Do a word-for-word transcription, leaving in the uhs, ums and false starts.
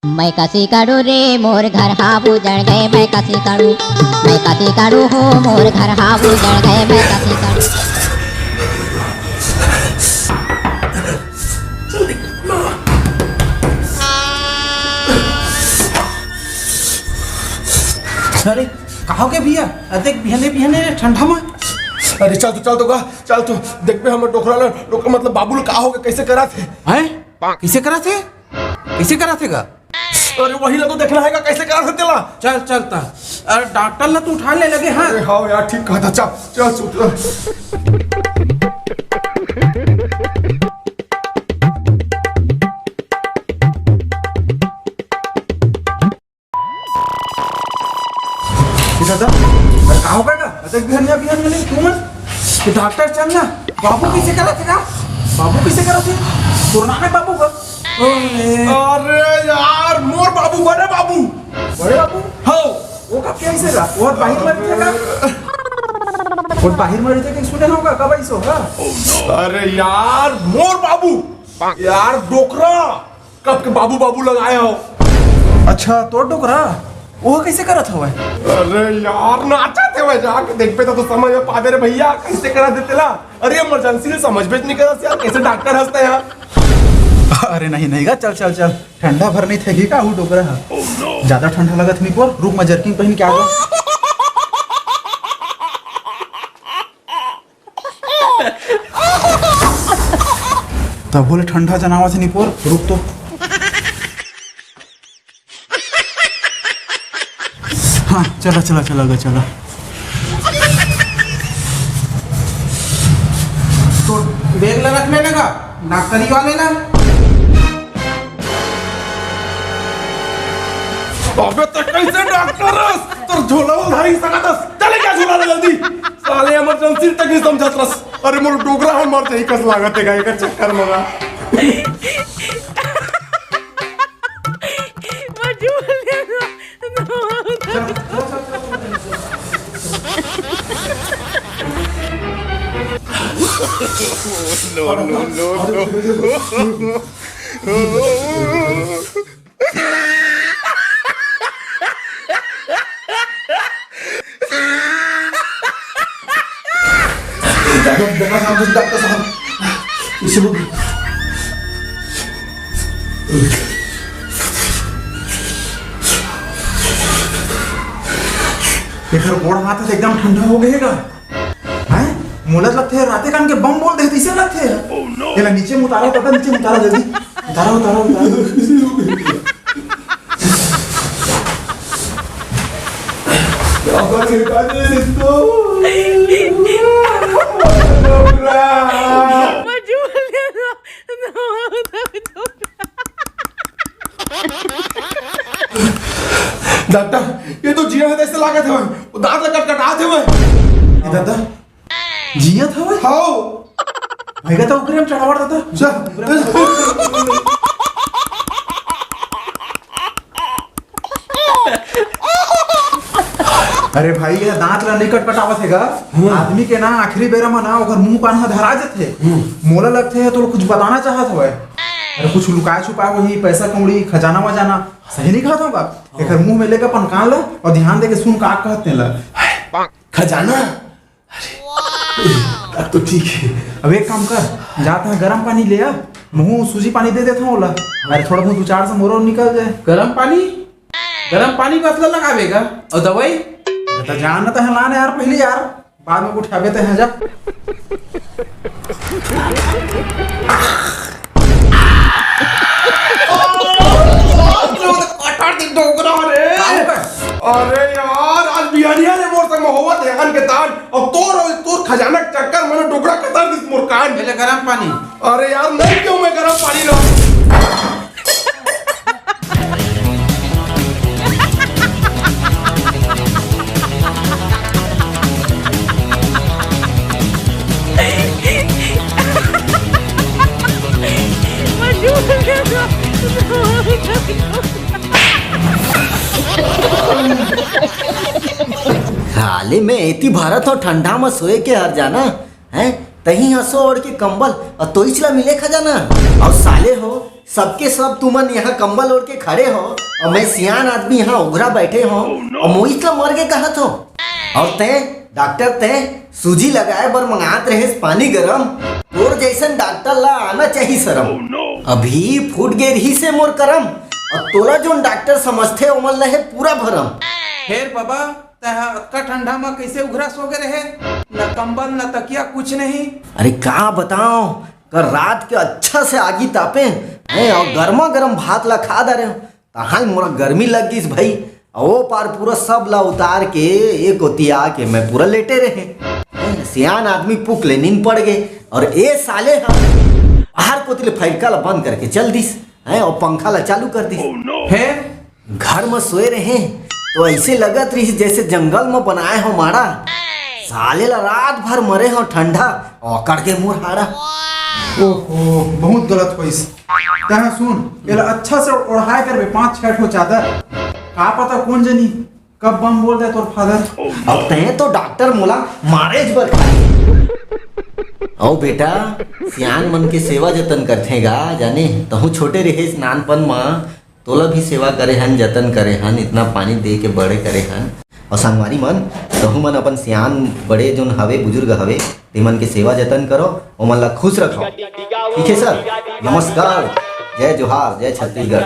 मैं कसी करू रे, मोर घर हा उजड़ गए, मैं कसी करू, मैं कसी करू हो, मोर घर हा उजड़ गए, मैं कसी करू। अरे, का हो गया भैया? अतेक बिहने बिहने ठंडा में। अरे चल तो, चल तो गा, चल तो। देखबे हमर डोकरा ला, डोकरा मतलब बाबू ला का हो गया, कैसे करा थे? हैं? कैसे करा थे? कैसे करा थे गा? अरे वही ला तो देखना है गा, कैसे करा थे तेला। चल, चल ता। अरे डॉक्टर ला तू उठा ले लगे, हाँ? अरे हाँ यार, ठीक कहा था। चल, चल, चल, चल। ए दादा, अरे का हो गया? अरे बिहान या बिहान में नहीं, क्यों मत? ये डॉक्टर चल ना। बाबू कैसे करा थे ना? बाबू कैसे करा थे? गुरु नानक बाबू का। ओए। अरे यार, मोर बाबू, बड़े बाबू। बड़े बाबू? हो। वो कब कैसे रहा? वो बाहिर मर गया का? वो बाहिर मर गया कि सुने होगा, कब ऐसा होगा? अरे यार, मोर बाबू। यार, डोकरा। कब के बाबू बाबू लगाए हो। अच्छा, तोर डोकरा? वो कैसे करत हवय? अरे यार, नाचत हवय, जाके देखबे त तो समझ में पाबे रे भैया, कैसे करा देते ला। अरे इमरजेंसी ले समझबे नहीं करत यार, कैसे डॉक्टर हंसता यार। अरे नहीं, नहीं गा, चल, चल, चल। ठंडा भर नहीं थेगी का वो डोकरा ह? ज्यादा ठंडा लगत नहीं पोर, रुक मैं जर्किन पहन के आ जाऊं। तब बोले ठंडा जनावा से निपोर, रुक तो। हाँ, चला, चला, चला गा, चला। तो बैग ला रख लेना का, डॉक्टरी वाले ला। अबे तो कैसे डॉक्टर हस? तोर झोला उधारी सकत हस। चले क्या झोला ले जल्दी। साले इमरजेंसी तक नहीं समझत रस। अरे मोर डोकरा हर मर जाही कस लागत हे गा, एकर चक्कर में गा। मजबूर है ना। No, no, no, no। Doctor, doctor साहब, डॉक्टर साहब, इसे वो एकर गोड़ हाथ ह एकदम ठंडा हो गए हे गा। हैं? मोला लगथे राते कान के बम बोल दे, तइसे लगथे। एला नीचे में उतारा, दादा, नीचे में उतारा जल्दी। उतारा, उतारा, उतारा। बाबा, छिड़का दे इसको। डॉक्टर, ये तो जिया हे, तइसे लागत हे। वो दांत ला कटकटात हे। ये दादा, जियत हवय? हाव। भैया तो ओकरे में चढ़ावत रहता। जा। अरे भाई, ये दांत ला नहीं कटकटावत हे गा। हम्म। आदमी के ना आखिरी बेरा में ना ओकर मुंह पान ह धरा जथे। हम्म। मोला लगथे तो कुछ बताना चाहत हवय। अरे कुछ लुकाए छुपाए होही, पैसा कौड़ी, खजाना वजाना। सही नहीं कहत हूँ का? हाँ। एकर मुंह में लेके अपन कान ला और ध्यान दे के सुन का कहत तेला। खजाना? अरे, अब तो ठीक है। अब एक काम कर, जात हस गरम पानी ले आ, महूं सूजी पानी दे देत हूं ओला। अरे थोड़ा बहुत दू चार से मोरो निकल जाए। गरम पानी? गरम पानी बस ला लगावे का? और दवाई? अरे तो जान ना तो हलान यार पहले यार, बाद में उठावे ते हैं जा। कटर दिन डोकरा रे। अरे यार, आज बिहानिया ले मोर संग में होवत हे अन के तान। अब तोर, तोर खजाना के चक्कर में डोकरा कतर दिस मोर कान। पहले गरम पानी। अरे यार, नहीं क्यों मैं गरम पानी लो। हाले में एती भारत हो ठंडा में सोए के हर जाना है। तहीं हंसो ओढ़ के कंबल, और तोइच ला मिले खजाना। और साले हो, सबके सब तुमन यहाँ कंबल ओढ़ के खड़े हो, और मैं सियान आदमी यहाँ उघरा बैठे हो, और मोइच ला मर के कहत हो। और तैं डॉक्टर, तैं सूजी लगाए बर मंगात रहेस पानी गरम। तोर जैसन डॉक्टर ला आना चाहिए शरम। अभी फूट गे रही से मोर करम, और तोला जोन डॉक्टर समझथे ओमन ला हे पूरा भरम। फेर बाबा, तैं ह अतका ठंडा म कैसे उघरा सो गे रहे? न कंबल, न तकिया, कुछ नहीं। अरे का बताओ, कल रात के अच्छा से आगी तापे हैं और गर्मा गर्म भात ला खा डारे, तहां मोला गर्मी लग गईस भाई। और वो पार पूरा सब ला उतार के एक ओती आके मैं पूरा लेटे रहे। हैं, सियान आदमी पुक ले नींद पड़ गए, और ए साले ह बाहर कोती ले फैलका ला बंद करके चल दिस, हैं, और पंखा ला चालू कर दिस। फेर घर म सोए रहे तो ऐसे लगत रही जैसे जंगल म बनाए हो माड़ा। साले ला रात भर मरे हो ठंडा, ओकर के मोर हाड़ा। ओहो, बहुत गलत होइस। तैं सुन, एला अच्छा से ओढ़ाए करबे पांच छह ठो चादर। का पता कोन जनी कब बम बोल दे तोर फादर। अब तैं तो डॉक्टर मोला मारेज बर खाली। ओ बेटा, सियान मन के सेवा जतन करथे गा, जाने तहूं छोटे रहेस नानपन म, तोला भी सेवा करे हन, जतन करे हन, इतना पानी दे के बड़े करे हन। और संगवारी मन, तहूं मन अपन सियान बड़े जोन हवे, बुजुर्ग हवे, तेमन के सेवा जतन करो, ओमन ला खुश रखो। ठीक है सर, नमस्कार, जय जोहार, जय छत्तीसगढ़।